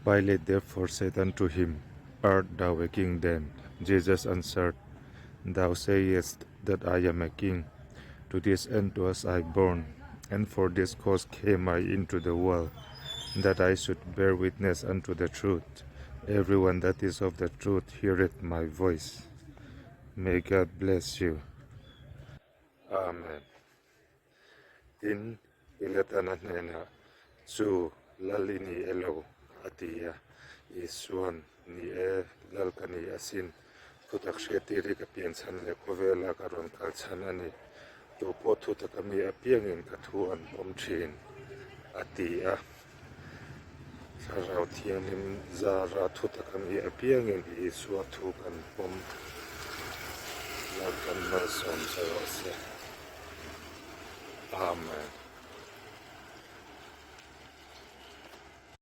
Pilate therefore said unto him, Art thou a king then? Jesus answered, Thou sayest that I am a king. To this end was I born, and for this cause came I into the world, that I should bear witness unto the truth. Everyone that is of the truth heareth my voice. May God bless you. Amen. Tin, Pilatan a hnenah, Chu, Lal i ni elo? a ti a. Isuan, Ni e, Lal ka ni asin. Thutak hriattir hi ka pian chhan leh khawvela ka rawn kal chhan a ni. Tu pawh thutak a mi apiangin ka thu an pawm thin, a ti a. Thlarau Thianghlim zara thutak a mi apiangin Isua thu kan pawm Lalpan malsawm che rawh se. Amen.